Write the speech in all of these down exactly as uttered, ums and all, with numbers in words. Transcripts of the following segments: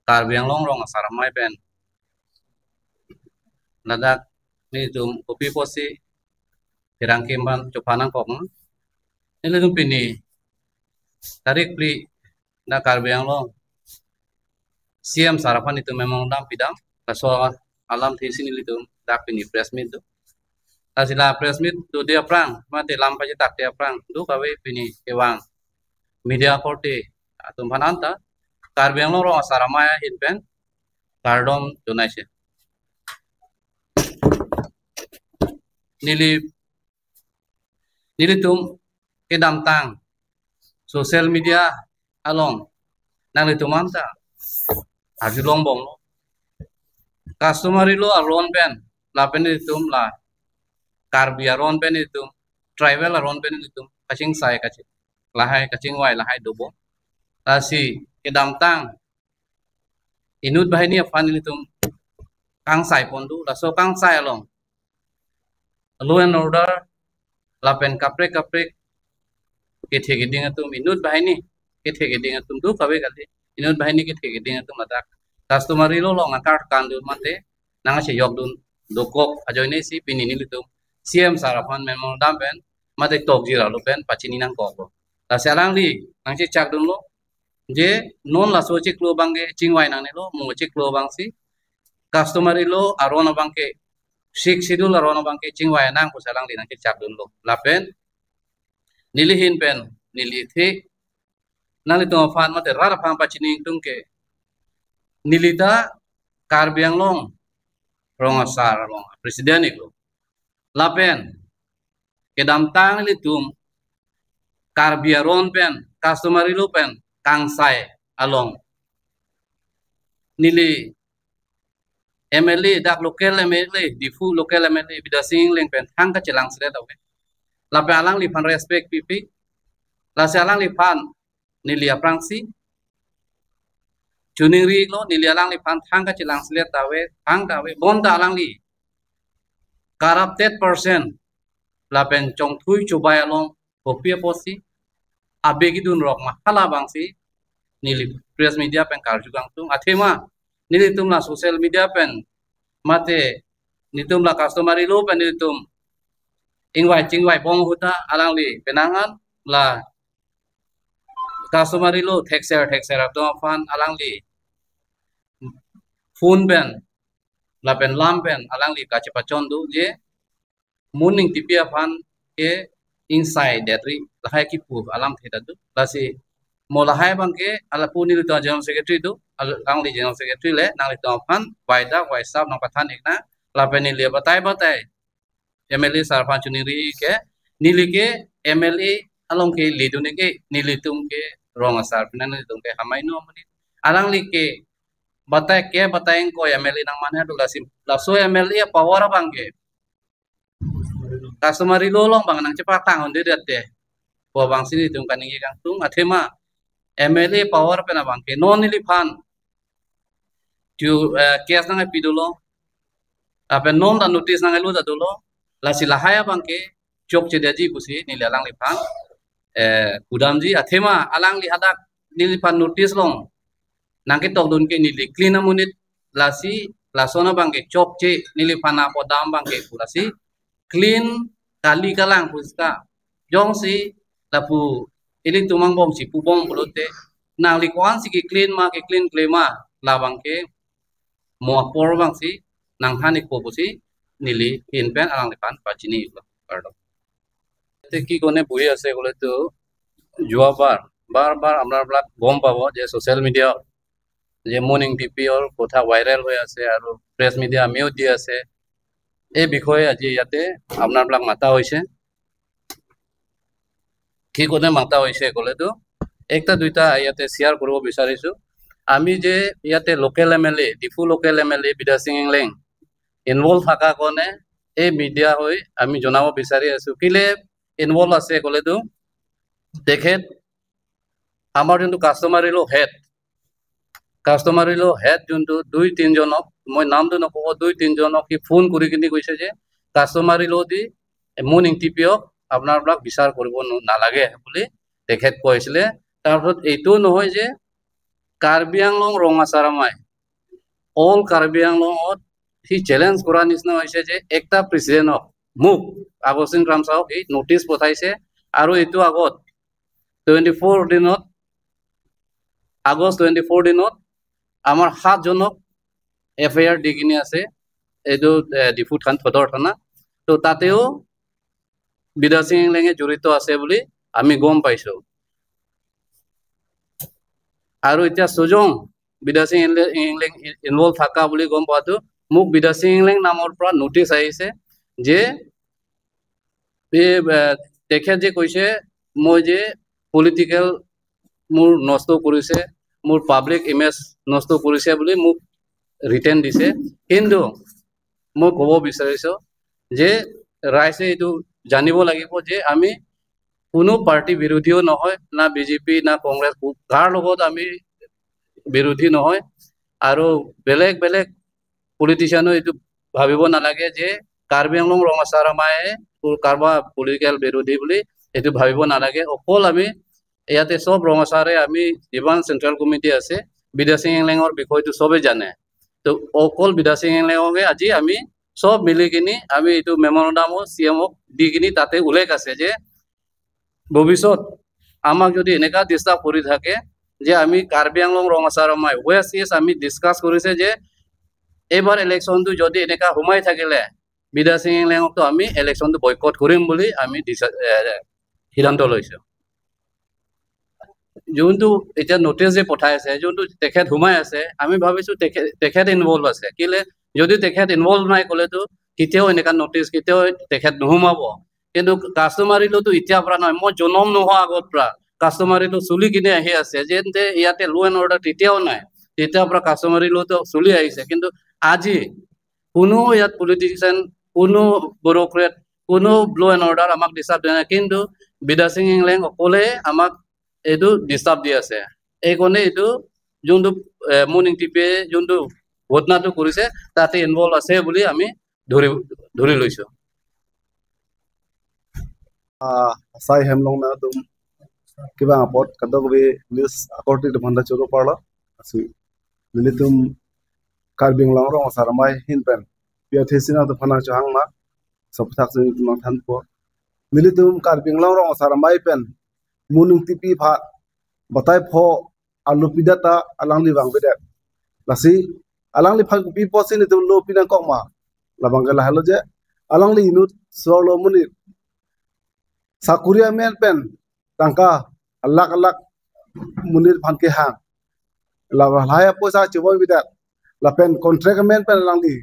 Karbi Anglong Rong Asar Amei pen ladak nelitum kopi apotsi pherangke aphan chopha nangkok ma? Nelitum pini tarik phli dak Karbi Anglong C M sir aphan itum memorandum pidam, laso alamthesi nelitum dak pini press meet do. Lasi la press meet dode aphrang, mate lam pachethakte aphrang, duk ave pini kevang media korte atum aphan anta Karbi Anglong Rong Asar Amei ahin pen kardom jonaisi. Neli, nelitum kedamtang social media along nanglitum anta arjulong bomlo. Customary law aron pen, lapen nelitum la Karbi aron pen nelitum, tribal aron pen nelitum kachingsai kachi, lahai kachingvai lahai dobom. Lasi kedamtang inut banghini aphan nelitum kangsai pon do, laso kangsai along law and order lapen kaprek kaprek kethe keding atum, inut banghini kethe keding atum duk ave kali, inut banghini kethe keding atum ladak customary law along akar kandun mate nangchejokdun dokok ajoinesi pini nelitum C M sir aphan memorandum pen mate tokjir alo pen pachini nangkoklo. Lasi alangli nangchechakdunlo je non laso chiklo abangke chingvai nangnelo, mo chiklo abangsi customary law aron abangke, Sixth Schedule aron abangke chingvai nang pusi alangli nangchechakdunlo. Lapen neli ahin pen neli athe nanglitum aphan mate rat aphan pachini ingtung ke, neli ta Karbi Anglong Rong Asar along president iklo. Lapen kedamtang nelitum Karbi aron pen customary law pen kangsai along neli M L A, dak local M L A, Diphu local M L A Bidya Sing Engleng pen thang kachelang selet ave. Lapen alangliphan respect pipi. Lasi alangliphan neli aphrangsi choningri iklo, neli alangliphan thang kachelang selet ave, thang ta ave, bonta alangli corrupted person lapen chongthui chobai along kopi apotsi abe kidun rok ma hala abangsi neli press media pen karju kangtung. Athema nelitum la social media pen mate nelitum la customary law pen nelitum ingvai chingvai bom ahut ta alangli penang an la customary law thekser thekser atum aphan alangli phone pen lapen lam pen alangli kachepachon do je Moon Engtipi aphan ke ingsai detri lahai kipu alamthe ta do. Lasi mo lahai abangke lapu nelitum General Secretary do, alangli General Secretary le nanglitum aphan vaidak vaisap nangpathan iknang, lapen neli batai batai M L A sir aphan choningri ke, neli ke M L A along ke ledun ke, nelitum ke Rong Asar pen nelitum ke hamaino amonit. Alangli ke batai ke batai ingkoi M L A nangmanhe do, lasi laso M L A power abangke customary law along abang nangchepatang un'e det te pu abangsi nelitum kaningje kangtung. Athema M L A power pen abangke non neliphan tu, eh, case nangpi dolo, lapen non ta notice nanglu ta dolo. Lasi lahai abangke chokche detji pusi neli alangliphan, eh, kudamji. Athema alangli hadak neliphan notice along nangketokdun ke neli clean amonit, lasi lason abangke chokche, neliphan apot dam abangke pu, lasi clean kali kalang pusi ta jongsi lapu ilitum angbong si pubom pulote nangli ko-ansi ke clean ma, ke clean kle ma, labangke mo apor abangsi nangthan ikpo pusi neli ahin pen alangliphan pachini iklo. Kardom. Te ki kone bohi ase koile tu যোৱাবাৰ বাৰ বাৰ আপোনালোক গম পাব যে social media যে Moon Engtipi ৰ কথা ভাইৰেল হৈ আছে আৰু প্ৰেছ মিডিয়া আমিও দি আছে। এই বিষয়ে আজি ইয়াতে আপোনালোকক মাতা হৈছে। কি কনে মাতা হৈছে ক'লেতো একটা দুইটা ইয়াতে শ্বেয়াৰ কৰিব বিচাৰিছো। আমি যে ইয়াতে লোকেল এম এল এ, ডিফু লোকেল এম এল এ বিদ্যা সিং ইংলেং ইনভলভ থকা কাৰণে এই মিডিয়া হৈ আমি জনাব বিচাৰি আছো। কিলে ইনভলভ আছে ক'লেতো তেখেত আমাৰ যোনটো কাষ্টমাৰী ল' হেড, কাষ্টমাৰী ল' হেড যোনটো দুই তিনিজনক, মই নামটো নকওঁ, দুই তিনিজনক সি ফোন কৰি কিনি কৈছে যে কাষ্টমাৰী ল' দি মুন ইংটিপিয়ক আপোনালোকক বিচাৰ কৰিব ন-, নালাগে বুলি তেখেত কৈছিলে। তাৰপিছত এইটো নহয় যে কাৰ্বি আংলং ৰং আছাৰ মাই অল কাৰ্বি আংলঙত সি চেলেঞ্জ কৰা নিচিনা হৈছে যে একটা প্ৰেচিডেণ্টক, মোক, আগষ্টিন খামছাক সি নটিচ পঠাইছে। আৰু এইটো আগত টুৱেণ্টি ফ'ৰ দিনত, আগষ্ট টুৱেণ্টি ফ'ৰ দিনত আমাৰ সাতজনক এফ আই আৰ দি কিনি আছে এইটো, এ, ডিফু থান, সদৰ থানা। তো তাতেও বিদ্যা সিং ইংলেঙে জড়িত আছে বুলি আমি গম পাইছো। আৰু এতিয়া সুজং বিদ্যা সিং ইংলে-, ইংলেং ইনভলভ থকা বুলি গম পোৱাটো, মোক বিদ্যা সিং ইংলেং নামৰ পৰা নটিচ আহিছে যে এই, এ, তেখেত যে কৈছে মই যে পলিটিকেল মোৰ নষ্ট কৰিছে, মোৰ পাব্লিক ইমেজ নষ্ট কৰিছে বুলি মোক ৰিটেন দিছে। কিন্তু মই ক'ব বিচাৰিছো যে ৰাইজে এইটো জানিব লাগিব যে আমি কোনো পাৰ্টি বিৰোধীও নহয়, না বিজেপি, না কংগ্ৰেছ, কাৰ লগত আমি বিৰোধী নহয়। আৰু বেলেগ বেলেগ পলিটিচিয়ানো এইটো ভাবিব নালাগে যে কাৰ্বি আংলং ৰং আছাৰ মায়ে কাৰোবাৰ পলিটিকেল বিৰোধী বুলি এইটো ভাবিব নালাগে। অকল আমি ইয়াতে সব ৰং আছাৰে, আমি যিমান চেণ্ট্ৰেল কমিটি আছে, বিদ্যা সিং ইংলেঙৰ বিষয়টো সবে জানে। তো অকল বিদ্যা সিং ইংলেঙকে আজি আমি সব মিলি কিনি আমি এইটো মেমৰেণ্ডামো চি এমক দি কিনি তাতে উল্লেখ আছে যে ভৱিষ্যত আমাক যদি এনেকা ডিষ্টাৰ্ব কৰি থাকে যে আমি কাৰ্বি আংলং ৰং আছাৰ মাই ৱেষ্ট ইষ্ট আমি ডিছকাছ কৰিছে যে এইবাৰ ইলেকশ্যনটো যদি এনেকা সোমাই থাকিলে বিদ্যা সিং ইংলেঙকতো আমি ইলেকশ্যনটো বয়কট কৰিম বুলি আমি ডিচা-, এ, সিদ্ধান্ত লৈছো। যোনটো এতিয়া নটিচ যে পঠাই আছে, যোনটো তেখেত সোমাই আছে, আমি ভাবিছো তেখেত, তেখেত ইনভলভ আছে। কেলে, যদি তেখেত ইনভলভ নাই ক'লেতো কেতিয়াও এনেকা নটিচ কেতিয়াও তেখেত নোসোমাব। কিন্তু কাষ্টমাৰী লতো এতিয়াৰ পৰা নহয়, মই জনম নোহোৱা আগৰ পৰা কাষ্টমাৰী ল চলি কিনে আহি আছে, যেনতে ইয়াতে ল' এণ্ড অৰ্ডাৰ তেতিয়াও নাই, তেতিয়াৰ পৰা কাষ্টমাৰী লতো চলি আহিছে। কিন্তু আজি কোনো ইয়াত পলিটিচিয়ান, কোনো ব্যুৰ'ক্ৰেট, কোনো ল' এণ্ড অৰ্ডাৰ আমাক ডিষ্টাৰ্ব দিয়া নাই, কিন্তু বিদ্যা সিং ইংলেং অকলে আমাক এইটো ডিষ্টাৰ্ব দি আছে। এইকাৰণে এইটো যোনটো, এ, মুন ইংটিপিয়ে যোনটো ঘটনাটো কৰিছে তাতে ইনভলভ আছে বুলি আমি ধৰি, ধৰি লৈছো। Ah, sai hem long na tum kibang apot kadokave news akorte tum handa choro parlo. Asi nelitum Karbi Anglong Rong Asar Amei ahin pen pi athesi nangtum aphan nangchohang ma, sopathak si nelitum nangthanpo. Nelitum Karbi Anglong Rong Asar Amei pen Muning Tipi aphan batai pho alu pidet ta alangli vangvedet. Lasi alangliphan kopi apotsi nelitum lo pinangkok ma, labang ke lahelo je alangli inut solo monit sakuri amen pen tangka alakh alakh monit aphan kehang. La lahai apoisa chevoi vedet. Lapen contract amen pen alangli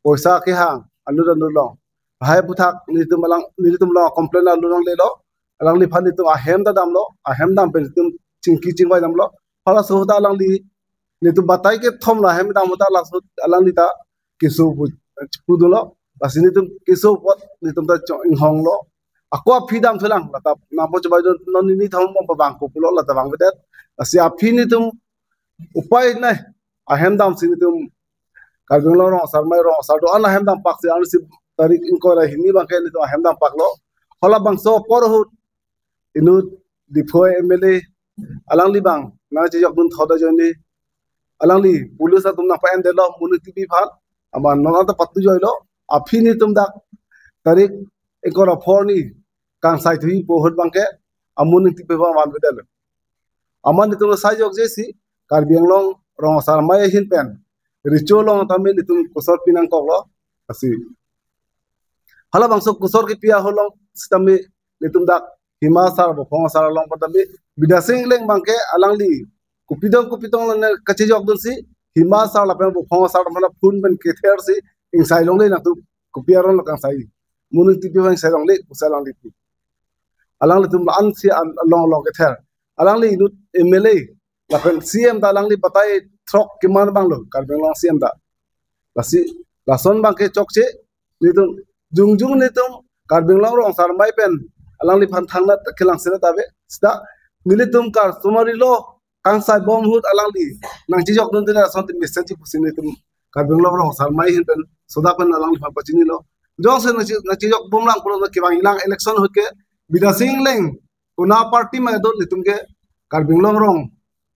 poisa kehang anut anut along. Lahai aphuthak nelitum alang, nelitum along complain along lelo. Alangliphan nelitum ahem ta damlo, ahem dam pen nelitum chingki chingvai damlo. Halaso ahut ta alangli nelitum batai kethom la ahem dam ahut ta laso ahut alangli ta keso pu, pu dolo. Lasi nelitum keso apot nelitum ta chong inghonglo. Ako aphi damthulang, lata nangpo chobai do, non nini thom bom pabang ko pulo, lata vangvedet. Lasi aphi nelitum upai nai, ahem damsi nelitum Karbi Anglong Rong Asar Amei, Rong Asar do-an ahem dampaksi, ansi tarik ingkoi ra hini abangke nelitum ahem dampaklo. Halabangso apor ahut inut Diphu M L A alangli abang nangchejokdun thot ajoine alangli police atum nangpa-endetlo Muning Tipi aphan, amat non anta patujoilo. Aphi nelitum dak tarik ingkoi ra pho arni kangsai thuji pu ahut abangke amuning Tipi aphan vanvedetlo. Amat nelitum sai jokjesi Karbi Anglong Rong Asar Amei ahin pen recho along tame nelitum kosor pinangkoklo. Asi halabangso kosor kepi ahut along sitame nelitum dak Hima Asar, Buphong Asar along pen tame Bidya Sing Engleng abangke alangli kopidong kopidong lone kachejokdunsi Hima Asar lapen Buphong Asar aphan phone pen kethersi ingsai longle nangtum, kopi aron lo kangsai, Muning Tipi aphan ingsai longle pusi alangli pu. Alanglitum la-ansi an-, along along kether. Alangli inut M L A lapen C M ta alangli batai throk keman abang lo, Karbi Anglong C M ta. Lasi lason abangke chokche, nelitum jongjong nelitum Karbi Anglong Rong Asar Amei pen alangliphan thangnat kelangselet ave. Seta nelitum customary law kangsai bom ahut alangli nangchejokdunde asonte message pusi nelitum Karbi Anglong Rong Asar Amei ahin pen soda pen alangliphan pachinilo. Jongsi nangche-, nangchejok bomlang pulo kevang ilang election ahut ke Bidya Sing Engleng kona party ma do, nelitum ke Karbi Anglong Rong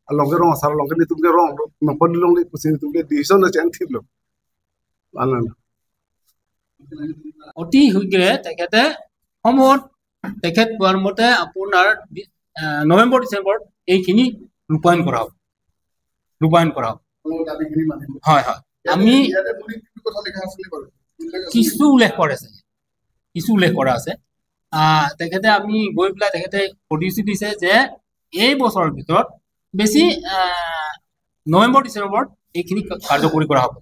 along ke rong asar along ke netum ke rong lo, nangpon longle pusi netum ke decision na cheng thip lo. Anan. অতি শীঘ্ৰে তেখেতে সময়ত তেখেত কোৱাৰ মতে আপোনাৰ বি-, আহ, নৱেম্বৰ ডিচেম্বৰত এইখিনি ৰূপায়ণ কৰা হ'ব। ৰূপায়ণ কৰা হ'ব। হয়, হয়। আমি কিছু উল্লেখ কৰিছে, কিছু উল্লেখ কৰা আছে। আহ, তেখেতে আমি গৈ পেলাই তেখেতে প্ৰতিশ্ৰুতি দিছে যে এই বছৰৰ ভিতৰত বেছি, আহ, নৱেম্বৰ ডিচেম্বৰত এইখিনি কা-, কাৰ্যকৰী কৰা হ'ব।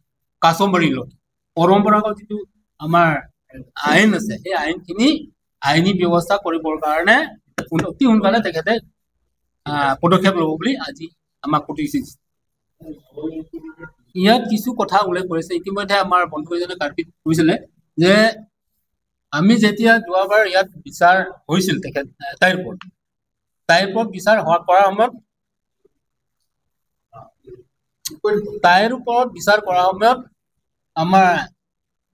কাছমাৰী ল, পৰম্পৰাগত যিটো আমাৰ আইন আছে, সেই আইনখিনি আইনী ব্যৱস্থা কৰিবৰ কাৰণে সোন-, অতি সোনকালে তেখেতে, আহ, পদক্ষেপ ল'ব বুলি আজি আমাক প্ৰতিশ্ৰুতি দিছে। ইয়াত কিছু কথা উল্লেখ কৰিছে। ইতিমধ্যে আমাৰ বন্ধু এজনে কাৰ্বিত কৈছিলে যে আমি যেতিয়া যোৱাবাৰ ইয়াত বিচাৰ হৈছিল তেখেত, তাইৰ ওপৰত, তাইৰ ওপৰত বিচাৰ হোৱা, কৰাৰ সময়ত, তাইৰ ওপৰত বিচাৰ কৰাৰ সময়ত আমাৰ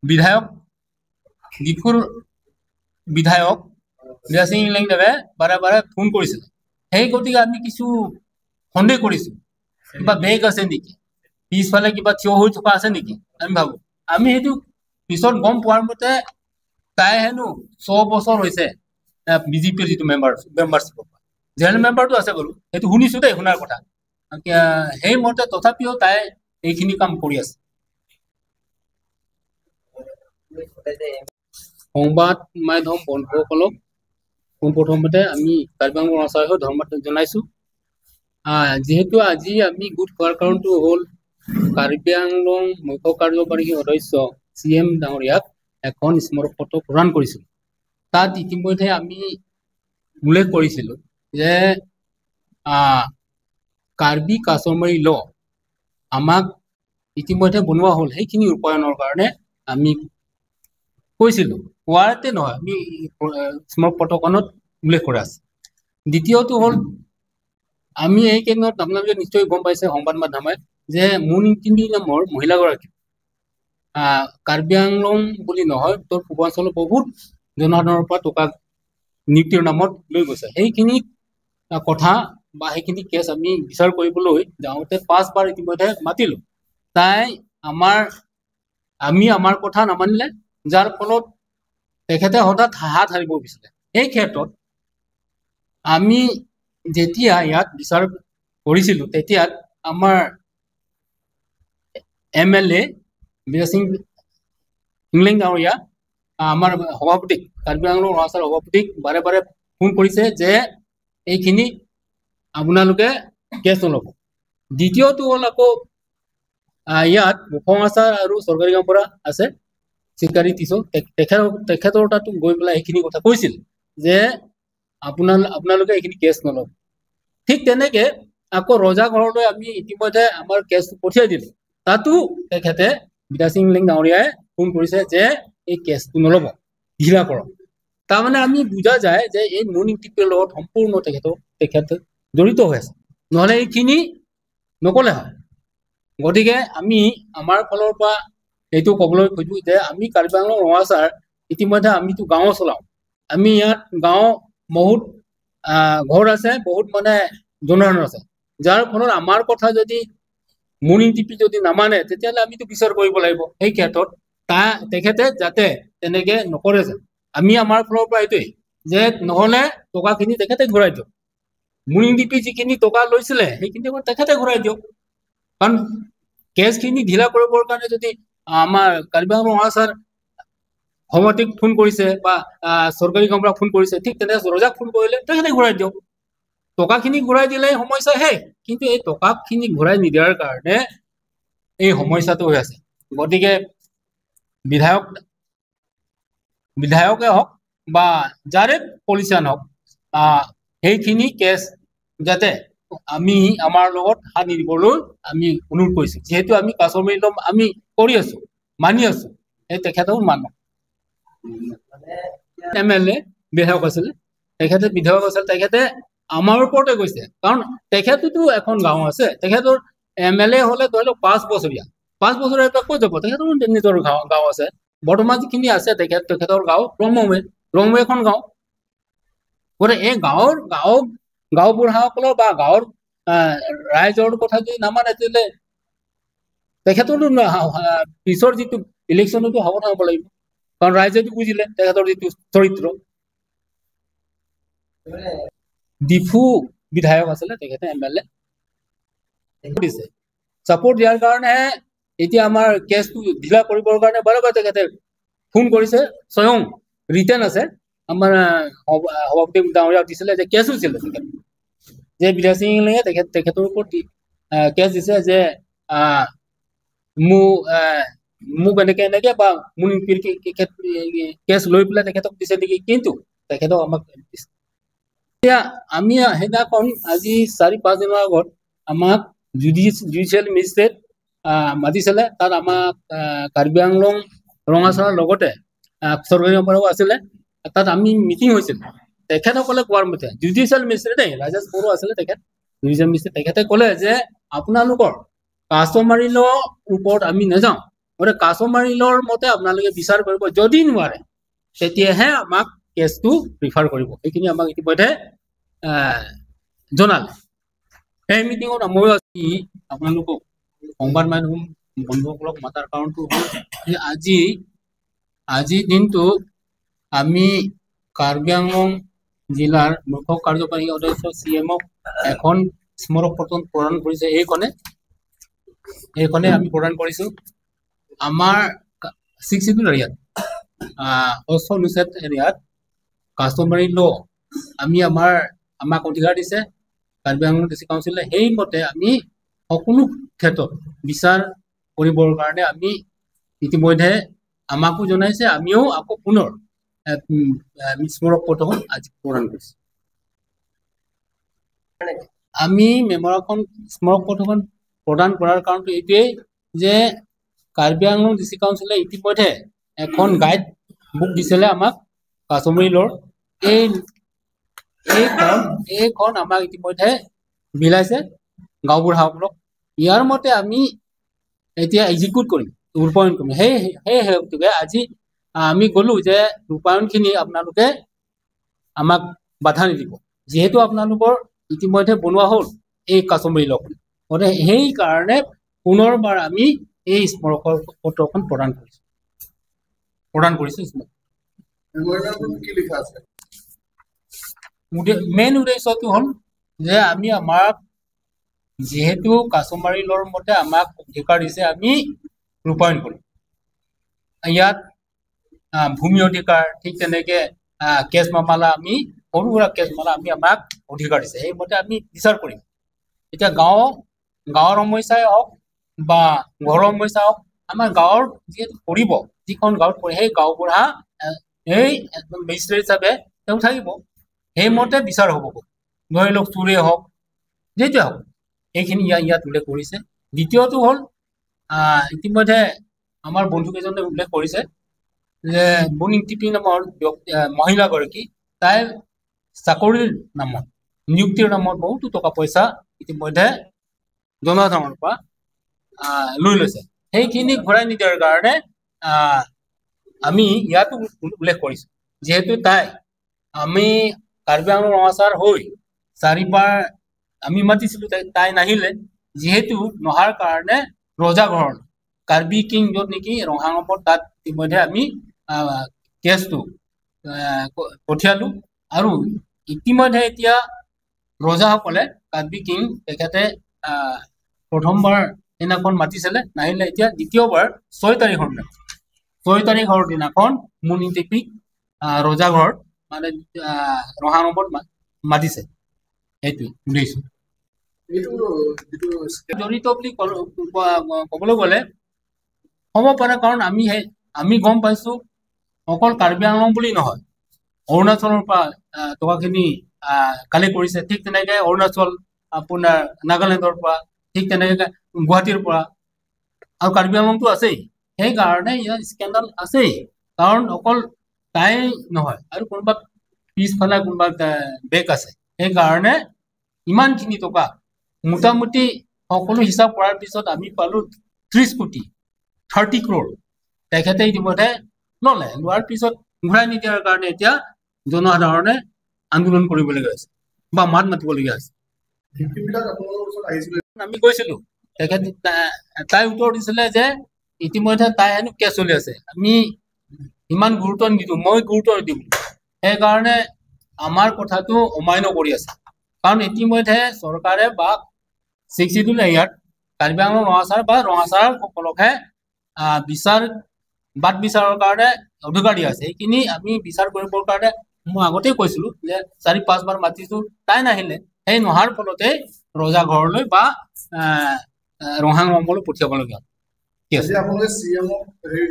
বিধায়ক, ডিফুৰ বিধায়ক বিদ্যা সিং ইংলেং দেৱে বাৰে বাৰে ফোন কৰিছিলে। সেই গতিকে আমি কিছু সন্দেহ কৰিছো, কিবা বেগ আছে নেকি, পিছফালে কিবা থিয় হৈ থকা আছে নেকি, আমি ভাবো। আমি সেইটো পিছত গম পোৱাৰ মতে তাই হেনো ছয় বছৰ হৈছে বিজেপিৰ যিটো মেম্বাৰ, মেম্বাৰশ্বিপৰ পৰা। জেনেৰেল মেম্বাৰটো আছে বাৰু, সেইটো শুনিছো দেই, শুনাৰ কথা। আহ, সেইমতে তথাপিও তাই এইখিনি কাম কৰি আছে। সংবাদ মাধ্যম বন্ধুসকলক পোনপ্ৰথমতে আমি কাৰ্বি আংলং অৰুণাচলৰ হৈ ধন্যবাদ জনাইছো। আহ, যিহেতু আজি আমি গোট খোৱাৰ কাৰণটো হ'ল কাৰ্বি আংলং মুখ্য কাৰ্যবাহী সদস্য চি এম ডাঙৰীয়াক এখন স্মাৰক পত্ৰ প্ৰদান কৰিছিলো। তাত ইতিমধ্যে আমি উল্লেখ কৰিছিলো যে, আহ, কাৰ্বি কাছমাৰী ল আমাক ইতিমধ্যে বনোৱা হ'ল, সেইখিনি ৰূপায়ণৰ কাৰণে আমি কৈছিলো। কোৱাতে নহয়, আমি, আহ, স্মাৰক পত্ৰখনত উল্লেখ কৰা আছে। দ্বিতীয়টো হ'ল, আমি এই কেইদিনত আপোনালোকে নিশ্চয় গম পাইছে সংবাদ মাধ্যমে যে মুন ইংটিপি নামৰ মহিলাগৰাকী, আহ, কাৰ্বি আংলং বুলি নহয়, উত্তৰ পূৰ্বাঞ্চলৰ বহুত জনসাধাৰণৰ পৰা টকা নিযুক্তিৰ নামত লৈ গৈছে। সেইখিনি, আহ, কথা বা সেইখিনি কেছ আমি বিচাৰ কৰিবলৈ যাওঁতে পাঁচবাৰ ইতিমধ্যে মাতিলো। তাই আমাৰ, আমি আমাৰ কথা নামানিলে, যাৰ ফলত তেখেতে হঠাৎ হাত সাৰিব বিচাৰে। সেই ক্ষেত্ৰত আমি যেতিয়া ইয়াত বিচাৰ কৰিছিলো, তেতিয়া আমাৰ এম এল এ বিদ্যা সিং ইংলেং ডাঙৰীয়া, আহ, আমাৰ সভাপতিক, কাৰ্বি আংলং অৰুণাচল সভাপতিক বাৰে বাৰে ফোন কৰিছে যে এইখিনি আপোনালোকে কেছ নল'ব। দ্বিতীয়টো হ'ল আকৌ, আহ, ইয়াত মুখং আছাৰ আৰু চৰকাৰী গাঁওবুঢ়া আছে, চিকাৰী টিচৌ, তে-, তেখেত-, তেখেতৰ তাতো গৈ পেলাই এইখিনি কথা কৈছিল যে আপোনাল-, আপোনালোকে এইখিনি কেছ নল'ব। ঠিক তেনেকে আকৌ ৰজা ঘৰলৈ আমি ইতিমধ্যে আমাৰ কেছ পঠিয়াই দিলো। তাতো তেখেতে, বিদ্যা সিং ইংলেং ডাঙৰীয়াই ফোন কৰিছে যে এই কেছটো নল'ব, ঢিলা কৰক। তাৰমানে আমি বুজা যায় যে এই মুন ইংটিপিৰ লগত সম্পূৰ্ণ তেখেতৰ, তেখেত জড়িত হৈ আছে, নহ'লে এইখিনি নক'লে হয়। গতিকে আমি আমাৰ ফালৰ পৰা এইটো ক'বলৈ খোজো যে আমি কাৰ্বি আংলং ৰঙাচাৰ ইতিমধ্যে আমিতো গাঁও চলাওঁ। আমি ইয়াত গাঁও বহুত, আহ, ঘৰ আছে, বহুত মানে জনসাধাৰণ আছে, যাৰ ফলত আমাৰ কথা যদি মুন ইংটিপি যদি নামানে, তেতিয়াহ'লে আমিতো বিচাৰ কৰিব লাগিব। সেই ক্ষেত্ৰত তা-, তেখেতে যাতে তেনেকে নকৰে যেন, আমি আমাৰ ফালৰ পৰা এইটোৱেই যে নহ'লে টকাখিনি তেখেতে ঘূৰাই দিয়ক। মুন ইংটিপি যিখিনি টকা লৈছিলে, সেইখিনি টকা তেখেতে ঘূৰাই দিয়ক। কাৰণ কেছখিনি ঢিলা কৰিবৰ কাৰণে যদি আমাৰ কাৰ্বি আংলং ৰঙাচাৰ সভাপতিক ফোন কৰিছে বা, আহ, চৰকাৰী গাঁওবুঢ়াক ফোন কৰিছে, ঠিক তেনেকে ৰজাক ফোন কৰিলে তেখেতে ঘূৰাই দিয়ক। টকাখিনি ঘূৰাই দিলে সমস্যা শেষ, কিন্তু এই টকাখিনি ঘূৰাই নিদিয়াৰ কাৰণে এই সমস্যাটো হৈ আছে। গতিকে বিধায়ক, বিধায়কে হওক বা যাৰে পলিটিচিয়ান হওক, আহ, সেইখিনি কেছ যাতে আমি আমাৰ লগত সানি দিবলৈ আমি অনুৰোধ কৰিছো। যিহেতু আমি কাছমাৰী ল আমি কৰি আছো, মানি আছো, এই তেখেতেও মানক। এম এল এ বিধায়ক আছিলে, তেখেতে বিধায়ক আছিলে, তেখেতে আমাৰ ওপৰতে গৈছে। কাৰণ তেখেততো এখন গাঁও আছে, তেখেতৰ এম এল এ হ'লে ধৰি লওক পাঁচ বছৰীয়া, পাঁচ বছৰীয়া ক'ত যাব? তেখেতৰ নিজৰ গাঁও, গাঁও আছে। বৰ্তমান যিখিনি আছে তেখেত, তেখেতৰ গাঁও ৰংমৌৱে, ৰংমৌ এখন গাঁও। গতিকে এই গাঁৱৰ, গাঁও, গাঁওবুঢ়াসকলৰ বা গাঁৱৰ আহ, ৰাইজৰ কথা যদি নামানে, তেতিয়াহ'লে তেখেতৰো না-, হা-, হা-, পিছৰ যিটো ইলেকশ্যনতো সাৱধান হ'ব লাগিব। কাৰণ ৰাইজেতো বুজিলে তেখেতৰ যিটো চৰিত্ৰ। ডিফু বিধায়ক আছিলে, তেখেতে এম এল এ দিছে। ছাপোৰ্ট দিয়াৰ কাৰণে এতিয়া আমাৰ কেছটো ঢিলা কৰিবৰ কাৰণে বাৰে বাৰে তেখেতে ফোন কৰিছে, স্বয়ং ৰিটেন আছে, আমাৰ, আহ, সভ-, আহ, সভাপতি ডাঙৰীয়াক দিছিলে যে কেছো দিছিলে তেখেতে। যে বিদ্যা সিং ইংলিঙে তেখেত, তেখেতৰ ওপৰত দি-, আহ, কেছ দিছে যে, আহ, মো-, আহ, মোক এনেকে এনেকে বা মোৰ ইনপিৰ কে-, কে-, কে-, কেছ লৈ পেলাই তেখেতক দিছে নেকি, কিন্তু তেখেতক আমাক দিছে। এতিয়া আমি সেইদিনাখন আজি চাৰি পাঁচ দিনৰ আগত আমাক জুডিচ-, জুডিচিয়েল মেজিষ্ট্ৰেট, আহ, মাতিছিলে। তাত আমাক, আহ, কাৰ্বি আংলং ৰঙাচাৰ লগতে, আহ, চৰকাৰী সম্পাদক আছিলে, তাত আমি মিটিং হৈছিল। তেখেতসকলে কোৱাৰ মতে জুডিচিয়েল মেজিষ্ট্ৰেট দেই, ৰাজেশ বড়ো আছিলে তেখেত, জুডিচিয়েল মেজিষ্ট্ৰেট, তেখেতে ক'লে যে আপোনালোকৰ কাষ্টমাৰী ল ওপৰত আমি নাযাওঁ, গতিকে কাষ্টমাৰী লৰ মতে আপোনালোকে বিচাৰ কৰিব, যদি নোৱাৰে তেতিয়াহে আমাক কেছটো ৰিফাৰ কৰিব। সেইখিনি আমাক ইতিমধ্যে, আহ, জনালে। সেই মিটিঙত ময়ো আজি আপোনালোকক সংবাদ মাধ্যম বন্ধুসকলক মাতাৰ কাৰণটো হ'ল যে আজি, আজিৰ দিনটো আমি কাৰ্বি আংলং জিলাৰ মুখ্য কাৰ্যবাহী সদস্য চি এমক এখন স্মাৰক পত্ৰ প্ৰদান কৰিছে। এইখনে, এইখনে আমি প্ৰদান কৰিছো। আমাৰ ছিক্স চিডিউল এৰিয়াত, আহ, ষষ্ঠ অনুচ্ছেদ এৰিয়াত কাষ্টমাৰী ল আমি আমাৰ, আমাক অধিকাৰ দিছে কাৰ্বি আংলং ডিষ্ট্ৰিক্ট কাউন্সিলে। সেইমতে আমি সকলো ক্ষেত্ৰত বিচাৰ কৰিবৰ কাৰণে আমি ইতিমধ্যে আমাকো জনাইছে, আমিও আকৌ পুনৰ, এ, উম, এ, আমি স্মাৰক পত্ৰখন আজি প্ৰদান কৰিছো। আমি মেম'ৰাখন, স্মাৰক পত্ৰখন প্ৰদান কৰাৰ কাৰণটো এইটোৱেই যে কাৰ্বি আংলং ডিষ্ট্ৰিক্ট কাউন্সিলে ইতিমধ্যে এখন গাইড বুক দিছিলে আমাক কাষ্টমাৰী লৰ। এই, এইখন, এইখন আমাক ইতিমধ্যে বিলাইছে গাঁওবুঢ়াসকলক। ইয়াৰ মতে আমি এতিয়া এক্সিকিউট কৰিম, ৰূপায়ণ কৰিম। সেই, সেই হেতুকে আজি, আহ, আমি গ'লো যে ৰূপায়ণখিনি আপোনালোকে আমাক বাধা নিদিব, যিহেতু আপোনালোকৰ ইতিমধ্যে বনোৱা হ'ল এই কাষ্টমাৰী লখন। গতিকে সেইকাৰণে পুনৰবাৰ আমি এই স্মাৰক পত্ৰখন প্ৰদান কৰিছো, প্ৰদান কৰিছো স্মাৰক। মেম'ৰেণ্ডামত কি লিখা আছে? উদে-, মেইন উদ্দেশ্যটো হ'ল যে আমি আমাক যিহেতু কাষ্টমাৰী লৰ মতে আমাক অধিকাৰ দিছে, আমি ৰূপায়ণ কৰিম। ইয়াত, আহ, ভূমি অধিকাৰ, ঠিক তেনেকে, আহ, কেছ মামলা, আমি সৰু সুৰা কেছ মামলা আমি আমাক অধিকাৰ দিছে, সেইমতে আমি বিচাৰ কৰিম। এতিয়া গাঁও, গাঁৱৰ সমস্যাই হওক বা ঘৰৰ সমস্যা হওক, আমাৰ গাঁৱৰ যিহেতু পৰিব, যিখন গাঁৱত পৰে, সেই গাঁওবুঢ়া, আহ, সেই একদম মেজিষ্ট্ৰেট হিচাপে তেওঁ থাকিব, সেইমতে বিচাৰ হ'ব। ধৰি লওক চুৰে হওক, যেতিয়া হওক, এইখিনি ইয়াত, ইয়াত উল্লেখ কৰিছে। দ্বিতীয়টো হ'ল, আহ, ইতিমধ্যে আমাৰ বন্ধুকেইজনে উল্লেখ কৰিছে যে বুনিং টিপি নামৰ ব্যক্তি, আহ, মহিলাগৰাকী, তাই চাকৰিৰ নামত, নিযুক্তিৰ নামত বহুতো টকা পইচা ইতিমধ্যে জনসাধাৰণৰ পৰা, আহ, লৈ লৈছে। সেইখিনি ঘূৰাই নিদিয়াৰ কাৰণে, আহ, আমি ইয়াতো উল্লেখ কৰিছো, যিহেতু তাই, আমি কাৰ্বি আংলং ৰঙাচাৰ হৈ চাৰিবাৰ আমি মাতিছিলো, তাই, তাই নাহিলে। যিহেতু নহাৰ কাৰণে ৰজাঘৰ, কাৰ্বি কিং য'ত নেকি ৰংহাং হ'ব, তাত ইতিমধ্যে আমি, আহ, কেছটো, আহ, প-, পঠিয়ালো। আৰু ইতিমধ্যে এতিয়া ৰজাসকলে, কাৰ্বি কিং তেখেতে, আহ, প্ৰথমবাৰ সেইদিনাখন মাতিছিলে, নাহিলে। এতিয়া দ্বিতীয়বাৰ ছয় তাৰিখৰ দিনা, ছয় তাৰিখৰ দিনাখন মুনি টিপিক, আহ, ৰজাঘৰ, মানে, আহ, ৰংহাং ৰূপত মা-, মাতিছে। সেইটোৱে উদ্দেশ্য। এইটো যিটো জড়িত বুলি কল-, কোৱা, ক'বলৈ গ'লে হ'ব পাৰে, কাৰণ আমি সেই, আমি গম পাইছো অকল কাৰ্বি আংলং বুলি নহয়, অৰুণাচলৰ পৰা, আহ, টকাখিনি, আহ, কালেক্ট কৰিছে, ঠিক তেনেকে অৰুণাচল, আপোনাৰ নাগালেণ্ডৰ পৰা, ঠিক তেনেকে গুৱাহাটীৰ পৰা, আৰু কাৰ্বি আংলংতো আছেই। সেইকাৰণে ইয়াৰ স্কেণ্ডাল আছেই, কাৰণ অকল তাই নহয় আৰু কোনোবা পিছফালে কোনোবা, আহ, বেক আছে। সেইকাৰণে ইমানখিনি টকা মোটামুটি সকলো হিচাপ কৰাৰ পিছত আমি পালো ত্ৰিশ কোটি, থাৰ্টি ক্ৰ'ৰ। তেখেতে ইতিমধ্যে ললে, লোৱাৰ পিছত ঘূৰাই নিদিয়াৰ কাৰণে এতিয়া জনসাধাৰণে আন্দোলন কৰিবলগীয়া হৈছে বা মাত মাতিবলগীয়া হৈছে। ভিক্টিমবিলাক আপোনালোকৰ ওচৰত আহিছিলে? আমি গৈছিলো, তেখেত, তা-, তাই উত্তৰ দিছিলে যে ইতিমধ্যে তাই হেনো কেছ চলি আছে, আমি ইমান গুৰুত্ব নিদিওঁ, মই গুৰুত্ব নিদিওঁ। সেইকাৰণে আমাৰ কথাটো অমান্য কৰি আছে, কাৰণ ইতিমধ্যে চৰকাৰে বা ছিক্স শ্বিডিউল এৰিয়াত কাৰ্বি আংলং ৰঙাচাৰ বা ৰঙাচাৰ সকলকহে, আহ, বিচাৰ, বাট বিচাৰৰ কাৰণে অধিকাৰ দিয়া আছে। সেইখিনি আমি বিচাৰ কৰিবৰ কাৰণে মই আগতেই কৈছিলো যে চাৰি পাঁচবাৰ মাতিছো, তাই নাহিলে। সেই নহাৰ ফলতে ৰজা ঘৰলৈ বা, আহ, আহ, ৰংহাং ৰংঘৰলৈ পঠিয়াবলগীয়া হ'ল। ঠিক আছে। আজি আপোনালোকে চি এমক হেৰি